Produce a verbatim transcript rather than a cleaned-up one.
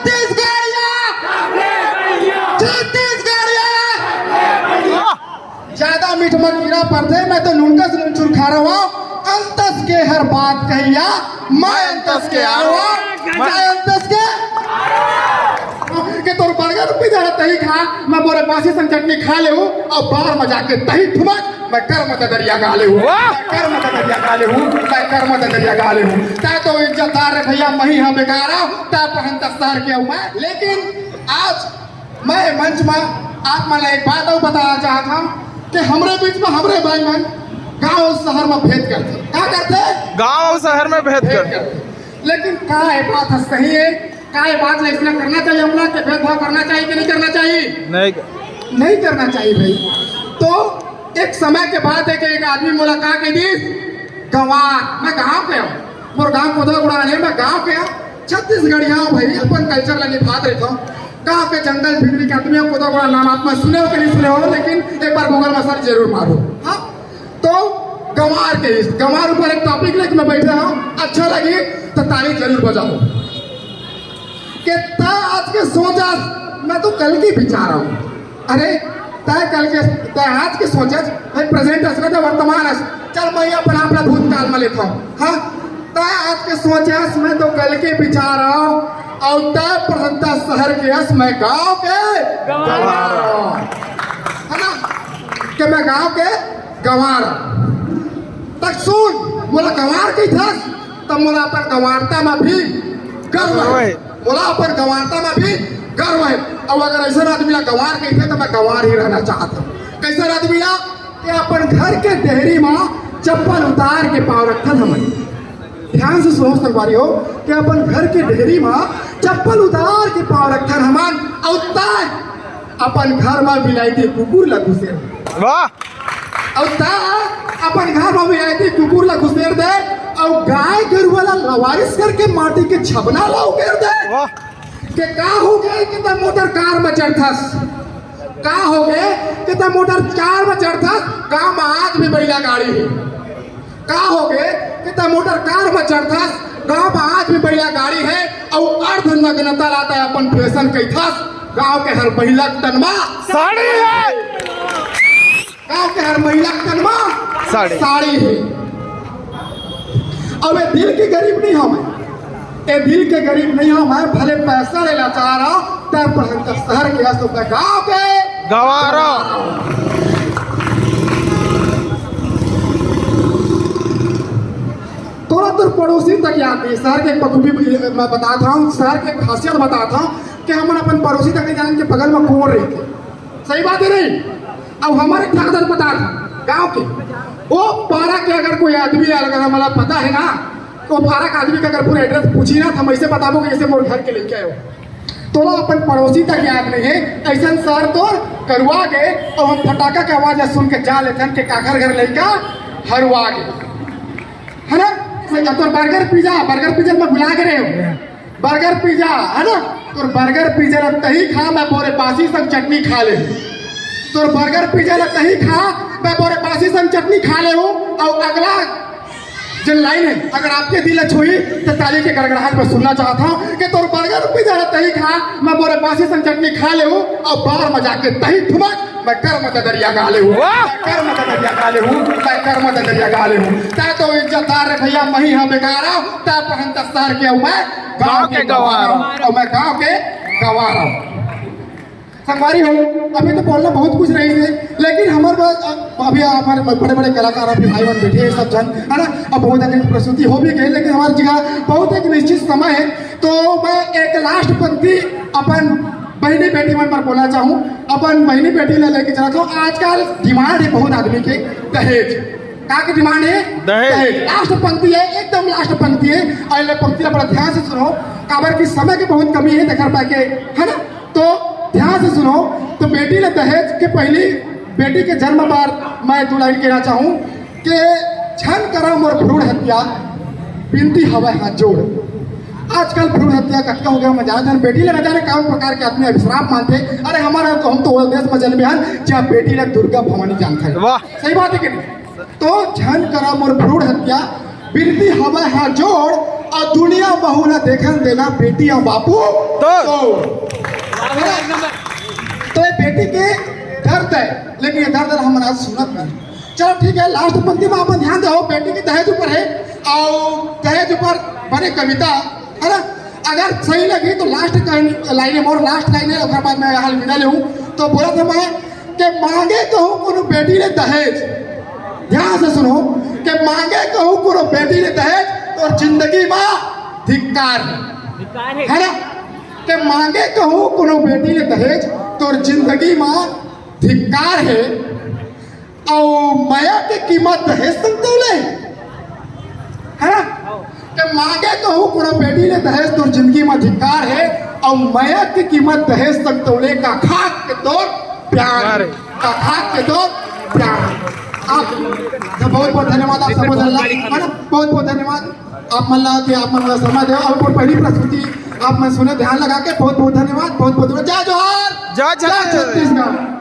छत्तीसगढ़िया, छत्तीसगढ़िया। ज्यादा मीठ म कीरा परथे, मैं तो नुनकस नुनचुर खा रहा हूँ। अंतस के हर बात कहिया, मैं अंतस के आरो, मैं अंतस के। के तोर बर्गर पिज्जा रहता ही खा, मैं बोरे बासी संग चटनी खा ले हूँ, और बार में जाके तही ठुमक, मैं कर्म ददरिया गा ले हूँ। वाह! मैं कर्म ददरिया गा ले हूँ, मैं कर्म ददरिया गा ले हूँ। तै तो इज्जतदार रे भैया, मही हाँ बेकार हूँ, तै पहन दस्तार के हूँ मैं। लेकिन आज मैं मंच में आप मन ला एक बात और बताना चाहत हूँ कि हमरे बीच में हमरे भाई मन गांव और शहर में भेद करथे। का करथे? गांव और शहर में भेद भेद करथे। करथे। लेकिन का ये बात ह सही है? का ये बात ला इसने करना चाहिए? हमला के भेदभाव करना चाहिए कि नहीं करना चाहिए? नहीं। नहीं करना चाहिए भाई। तो एक समय के बाद एक, एक आदमी मोला का कह दिस, "गंवार।" मैं गांव के हूँ, मोर गांव कोदवा गुड़ान है, मैं गांव के हूँ, छत्तीसगढ़िया हूँ भाई, अपन कल्चर ला निभात रहता हूँ। गांव के जंगल भितरी के आदमी हूँ, कोदवा गुड़ान नाम आप मन सुने हो कि नहीं सुने हो, लेकिन एक बार गूगल में सर्च जरूर मारो। हाँ, तो गंवार के इस गंवार ऊपर एक टॉपिक लेके मैं बैठा हूँ, अच्छा लगी तो ताली जरूर बजाओ। कि तै आज के सोच हस, मैं तो कल के बिचार हूँ। अरे, तै कल के, तै आज के सोच हस, भाई प्रेजेंट हस, मैं तो वर्तमान हस। चल, मैं अपन आप ला भूतकाल में लेता हूँ। हाँ, तै आज के सोच हस, मैं तो कल के बिचार हूँ। और तै प्रसन्नता शहर के हस, मैं गांव के गंवार हूँ। है ना? कि मैं गांव के गंवार हूँ। तक सुन, मोला गंवार कहिथस, त मोला अपन गंवारता में भी गर्व है। गर्व है। मोला अपन गंवारता में भी गर्व है। अब अगर ऐसा आदमी ला गंवार कहिथे, तो मैं गंवार ही रहना चाहता हूँ। कैसा आदमी ला? कि अपन घर के डेहरी में चप्पल उतार के पाँव रखथन हमन। ध्यान से सुनो संगवारी हो, कि अपन घर के डेहरी में चप्पल उतार के पाँव रखथन हमन, और तै अपन घर में बिलायती कुकुर ला घुसेर। वाह! अउ त अपन घर म बिलायती कुकुर ला घुसेर दे, अउ गाय गरुवा ला लवारिस करके माटी के छबना ला उकेर दे। वाह। के का हो गए कि त मोटर कार म चढ़थस? का हो गए कि त मोटर कार म चढ़थस? गांव म आज भी बैला गाड़ी हे। का हो गए कि त मोटर कार म चढ़थस? गांव म आज भी बैला गाड़ी हे। अउ अर्ध नग्नता ला त अपन फैशन कहिथस। गांव के हर महिला के तन म साड़ी है। गांव के हर महिला के तन म साड़ी। साड़ी हे। अब ये दिल के गरीब नहीं हूं मैं, ये दिल के गरीब नहीं हूं मैं, भले पैसा ले लाचार हूं, तब पर हम तो शहर के हंस तो गांव के गंवार हूं। तोरा तोर पड़ोसी तक याद नहीं। शहर के एक बखूबी मैं बताता हूँ, शहर के एक खासियत बताता हूँ कि हमन अपन पड़ोसी तक नहीं जानन के बगल में कौन रहिथे। सही बात है नहीं? अब हमारे ठाकुर बता गांव के, वो पारा के अगर कोई आदमी, अगर हमारा पता है ना, तो पारा के आदमी का अगर पूरा एड्रेस पूछी ना, तो हम ऐसे बताबो कि जैसे मोर घर के लेके आयो। तोला अपन पड़ोसी तक याद नहीं है। ऐसन सर तो करुआ गए, और हम फटाका के आवाज सुन के जा लेथन के काखर घर लइका हरुआ गए, है ना? से तोर बर्गर पिज्जा, बर्गर पिज्जा में भुला के रहे हो। बर्गर पिज्जा, है ना? तोर बर्गर पिज्जा ला तही खा, मैं बोरे बासी संग चटनी खा ले। तोर बर्गर पिज्जा ला तही खा, मैं बोरे बासी संग चटनी खा ले हूँ। और अगला जो लाइन है, अगर आपके दिल छुई, तो ताली के गड़गड़ाहट में सुनना चाहता हूँ कि तोर बर्गर पिज्जा ला तही खा, मैं बोरे बासी संग चटनी खा ले हूँ, और बार में जाके तही ठुमक, मैं कर्म ददरिया गा ले हूँ, वाह! मैं कर्म ददरिया गा ले हूँ, मैं कर्म ददरिया गा ले हूँ। तै तो इज्जतदार रे भैया, मही हाँ बेकार हूँ, तै पहन दस्तार के हूँ, मैं गांव के गंवार हूँ, और मैं गांव के गंवार हूँ। संगवारी हो, अभी तो बोलना बहुत कुछ रही है, लेकिन हमारे पास अब अभी हमारे बड़े-बड़े कलाकार अभी भाई बहन बैठे हैं सब जन, है ना? अब बहुत एक प्रस्तुति हो भी गई, लेकिन हमारी जगह बहुत एक निश्चित समय है, तो मैं एक लास्ट पंक्ति अपन बहनी बेटी मन पर बोलना चाहूँ, अपन बहनी बेटी ला लेके चला चाहूँ। आजकल डिमांड है बहुत आदमी के दहेज, का के डिमांड है? दहेज। दहेज। लास्ट पंक्ति है, एकदम लास्ट पंक्ति है, और ये पंक्ति ला बड़ा ध्यान से सुनो, काबर की समय की बहुत कमी है, देखर पाके, है ना? तो ध्यान से सुनो, तो बेटी ला दहेज के पहली बेटी के जन्म बार मैं दो लाइन कहना चाहूँ कि झन करा मोर भ्रूण हत्या, बिनती हवय हाथ जोड़। आजकल भ्रूण हत्या कतका हो गया, मैं जानत हन, बेटी ला न जाने कौन प्रकार के आदमी अभिश्राप मानथे। अरे हमारा तो, हम तो वो देश में जन्मे हन, जहाँ बेटी ला दुर्गा भवानी जानथे। वाह। सही बात है कि नहीं? तो झन करा मोर भ्रूण हत्या, बिनती हवय हाथ जोड़, अउ दुनिया महू ला देखन देना बेटी अउ बापू तो। तो। तो ये बेटी के दर्द है, लेकिन ये दर्द ला हमन आज सुनत नहीं। चलो ठीक है, लास्ट पंक्ति में अपन ध्यान दो, बेटी के दहेज ऊपर है, अउ दहेज ऊपर बने कविता, है ना? अगर सही लगी तो लास्ट लाइन है, मोर लास्ट लाइन है, ओकर बाद मैं यहाँ विदा लेहूँ। तो बोलत हे मैं कि मांगे कहूँ कोनो बेटी ले दहेज, ध्यान से सुनो, कि मांगे कहूँ कोनो बेटी ले दहेज, तोर जिंदगी मा धिक्कार है, है ना? कि मांगे कहूँ कोनो बेटी ले दहेज, तोर जिंदगी मा धिक्कार है। अउ मया के कीमत दहेज संग तौले, है ना? कि मांगे कहूँ कोनो बेटी ले दहेज, तोर जिंदगी मा धिक्कार है। अउ मया के कीमत दहेज संग तौले, का खाक के तोर प्यार, का खाक के तोर प्यार। आप बहुत बहुत धन्यवाद, आप सबो झन ला, है ना? बहुत बहुत धन्यवाद आप मन ला कि आप मन ला समय देव अउ मोर पहली प्रस्तुति आप मन सुने ध्यान लगा के। बहुत बहुत धन्यवाद, बहुत बहुत धन्यवाद। जय जोहार, जय छत्तीसगढ़।